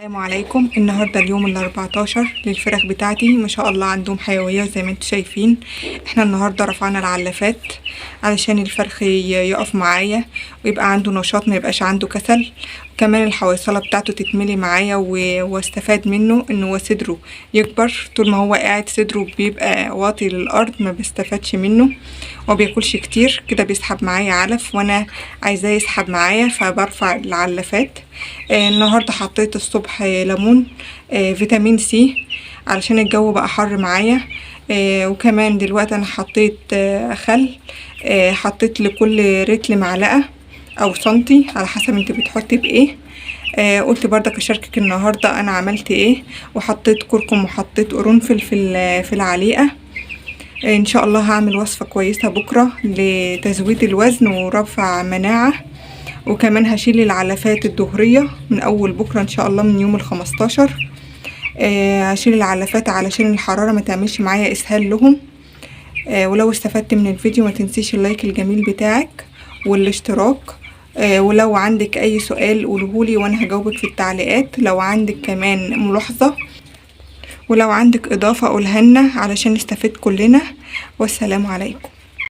السلام عليكم. النهارده اليوم ال14 للفراخ بتاعتي، ما شاء الله عندهم حيوية زي ما انتم شايفين. احنا النهارده رفعنا العلافات علشان الفرخ يقف معايا ويبقى عنده نشاط، ما يبقاش عنده كسل. كمان الحويصله بتاعته تتملي معايا واستفاد منه ان هو صدره يكبر. طول ما هو قاعد صدره بيبقى واطي للارض، ما بستفادش منه وما بياكلش كتير كده، بيسحب معايا علف وانا عايزاه يسحب معايا، فبرفع العلافات. النهارده حطيت الصبح ليمون، فيتامين سي علشان الجو بقى حر معايا. وكمان دلوقتي انا حطيت خل، حطيت لكل رتل معلقه او سنتي على حسب انت بتحطي بايه. قلت برضك اشاركك النهارده انا عملت ايه، وحطيت كركم وحطيت قرنفل في العليقه. ان شاء الله هعمل وصفه كويسة بكره لتزويد الوزن ورفع مناعة، وكمان هشيل العلافات الظهريه من اول بكره ان شاء الله من يوم 15. هشيل العلافات علشان الحرارة ما تعملش معايا اسهال لهم. ولو استفدت من الفيديو ما تنسيش ال like الجميل بتاعك والاشتراك. ولو عندك اي سؤال قولهولي وانا هجاوبك في التعليقات. لو عندك كمان ملاحظة ولو عندك اضافه قولها لنا علشان نستفيد كلنا. والسلام عليكم.